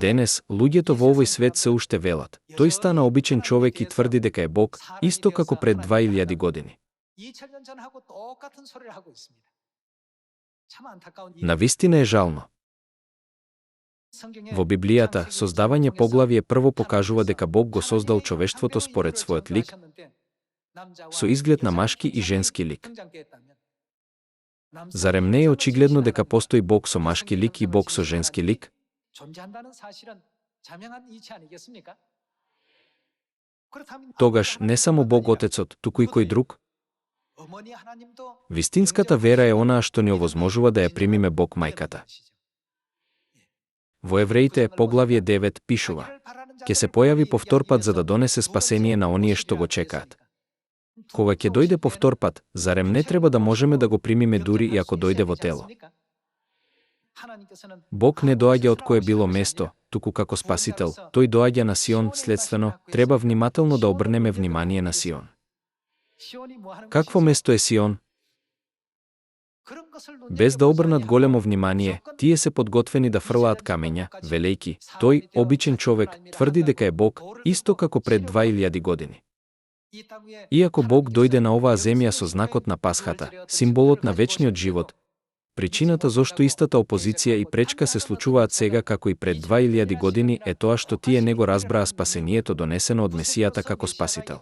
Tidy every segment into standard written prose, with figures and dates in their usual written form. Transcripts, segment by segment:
Денес, луѓето во овој свет се уште велат. Тој стана обичен човек и тврди дека е Бог, исто како пред 2000 години. Навистина е жално. Во Библијата, создавање поглавје прво покажува дека Бог го создал човештвото според својот лик, со изглед на машки и женски лик. Зарем не е очигледно дека постои Бог со машки лик и Бог со женски лик? Тогаш не само Бог Отецот, туку и кој друг? Вистинската вера е онаа што ни овозможува да ја примиме Бог мајката. Во Евреите, поглавје 9, пишува: ќе се појави повтор пат за да донесе спасение на оние што го чекаат. Кога ќе дојде повтор пат, зарем не треба да можеме да го примиме дури и ако дојде во тело? Бог не доаѓа од кое било место, туку како Спасител. Тој доаѓа на Сион, следствено, треба внимателно да обрнеме внимание на Сион. Какво место е Сион? Без да обрнат големо внимание, тие се подготвени да фрлаат камења, велејки: тој, обичен човек, тврди дека е Бог, исто како пред 2000 години. Иако Бог дојде на оваа земја со знакот на Пасхата, символот на вечниот живот, причината зошто истата опозиција и пречка се случуваат сега како и пред 2000 години е тоа што тие не го разбраа спасението донесено од Месијата како Спасител.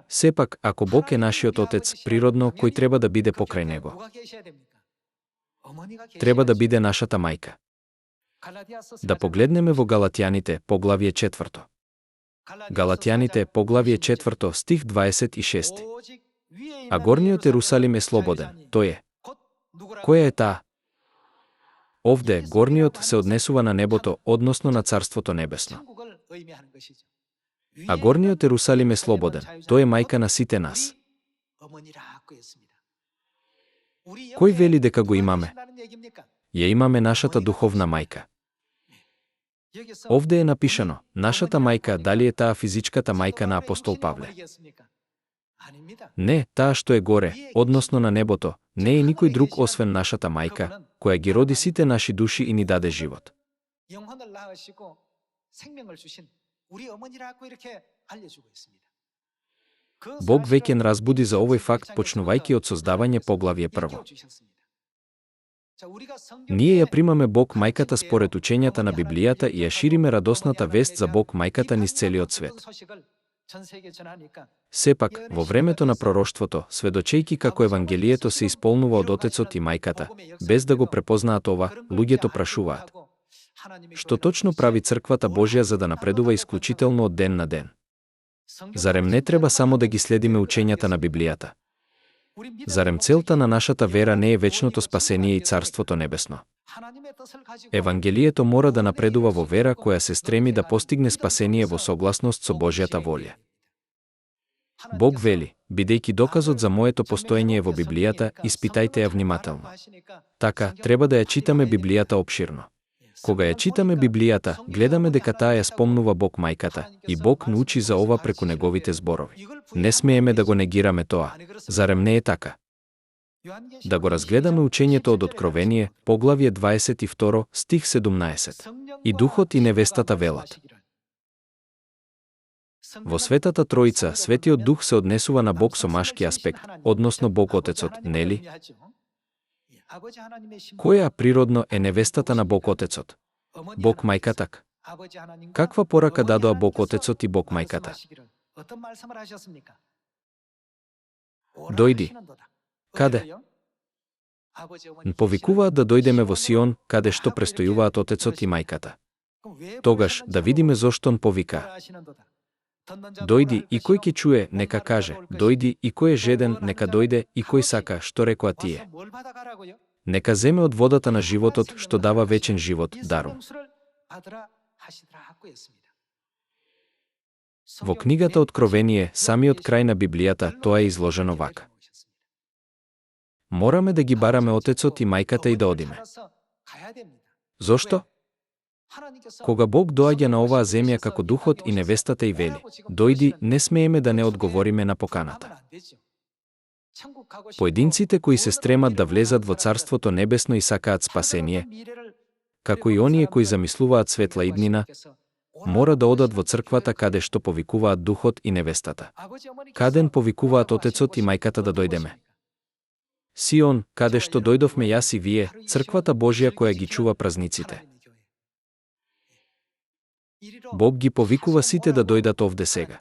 Сепак, ако Бог е нашиот Отец, природно, кој треба да биде покрај Него? Треба да биде нашата мајка. Да погледнеме во Галатјаните, поглавје 4. Галатјаните, поглавје 4, стих 26. А горниот Ерусалим е слободен, тој е. Која е таа? Овде, горниот се однесува на небото, односно на Царството Небесно. А горниот Ерусалим е слободен, тој е мајка на сите нас. Кој вели дека го имаме? Ја имаме нашата духовна мајка. Овде е напишано, нашата мајка, дали е таа физичката мајка на апостол Павле? Не, таа што е горе, односно на небото, не е никој друг освен нашата мајка, која ги роди сите наши души и ни даде живот. Бог веќе разбуди за овој факт почнувајќи од создавање поглавје 1. Ние ја примаме Бог мајката според учењата на Библијата и ја шириме радосната вест за Бог мајката низ целиот свет. Сепак, во времето на пророштвото, сведочејки како Евангелието се исполнува од Отецот и мајката, без да го препознаат ова, луѓето прашуваат: што точно прави црквата Божја за да напредува исклучително од ден на ден? Зарем не треба само да ги следиме учењата на Библијата? Зарем целта на нашата вера не е вечното спасение и Царството Небесно? Евангелието мора да напредува во вера која се стреми да постигне спасение во согласност со Божјата волја. Бог вели: бидејќи доказот за моето постоење е во Библијата, испитајте ја внимателно. Така, треба да ја читаме Библијата опширно. Кога ја читаме Библијата, гледаме дека таа ја спомнува Бог мајката, и Бог научи за ова преку неговите зборови. Не смееме да го негираме тоа. Зарем не е така? Да го разгледаме учењето од Откровение, поглавје 22, стих 17. И Духот и невестата велат. Во Светата Троица, Светиот Дух се однесува на Бог со машки аспект, односно Бог Отецот, нели? Која природно е невестата на Бог Отецот? Бог мајката. Каква порака дадоа Бог Отецот и Бог мајката? Дојди. Каде? Повикуваат да дојдеме во Сион, каде што престојуваат Отецот и мајката. Тогаш да видиме зошто повика. Дојди и кој ќе чуе, нека каже, дојди и кој е жеден, нека дојде и кој сака, што рекоа тие. Нека земе од водата на животот, што дава вечен живот, даром. Во книгата Откровение, самиот крај на Библијата, тоа е изложено вака. Мораме да ги бараме Отецот и мајката и да одиме. Зошто? Кога Бог доаѓа на оваа земја како Духот и невестата и вели: дојди, не смееме да не одговориме на поканата. Поединците кои се стремат да влезат во Царството Небесно и сакаат спасение, како и оние кои замислуваат светла иднина, мора да одат во црквата каде што повикуваат Духот и невестата. Каден повикуваат Отецот и Мајката да дојдеме. Сион, каде што дојдовме јас и вие, црквата Божја која ги чува празниците. Бог ги повикува сите да дојдат овде сега.